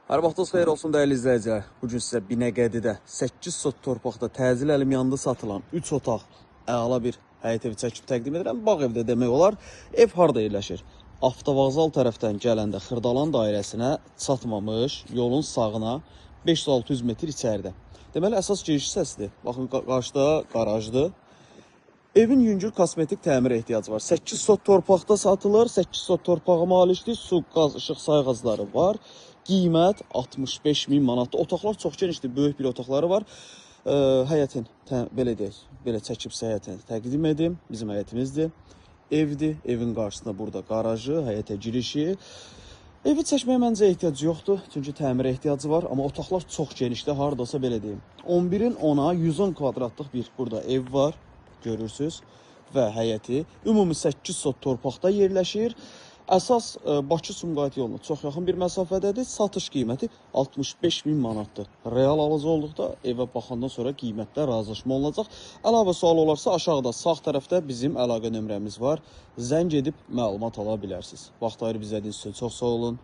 Hər vaxtınız xeyir olsun dəyərli izləyicilər. Bu gün sizə Binəqədidə 8 sot torpaqda təcil əlimyanında satılan 3 otaq əla bir həyət evi çəkib təqdim edirəm. Bağ evdə demək olar. Ev harda yerləşir? Avtovağzal tərəfdən gələndə Xırdalan dairəsinə çatmamış yolun sağına 500-600 metr içəridə. Deməli əsas giriş hissəsidir. Baxın qarşıda qarajdır. Evin yüngül kosmetik təmirə ehtiyacı var. 8 sot torpaqda satılır. 8 sot torpağa malikdir. Su, qaz, işıq sayğacları var. Qiymət 65 min manatdır. Otaqlar çox genişdir. Böyük bir otaqları var. Həyətin, belə deyək, belə çəkib sizə həyətini təqdim edim. Bizim həyətimizdir. Evdir. Evin qarşısında burada qarajı, həyətə girişi. Evi çəkməyə məncə ehtiyac yoxdur, çünki təmirə ehtiyacı var, amma otaqlar çox genişdir, hardasa belə deyim. 11-in 10-a 110 kvadratlıq bir burada ev var, görürsüz və həyəti. Ümumi 8 sot torpaqda yerləşir. Əsas Bakı-Sumqayıt yoluna çox yaxın bir məsafədədir. Satış qiyməti 65 min manatdır. Real alıcı olduqda evə baxandan sonra qiymətdə razılaşma olunacaq. Əlavə sual olarsa aşağıda sağ tərəfdə bizim əlaqə nömrəmiz var. Zəng edib məlumat ala bilərsiniz. Vaxt ayırıb izlədiyiniz üçün çox sağ olun.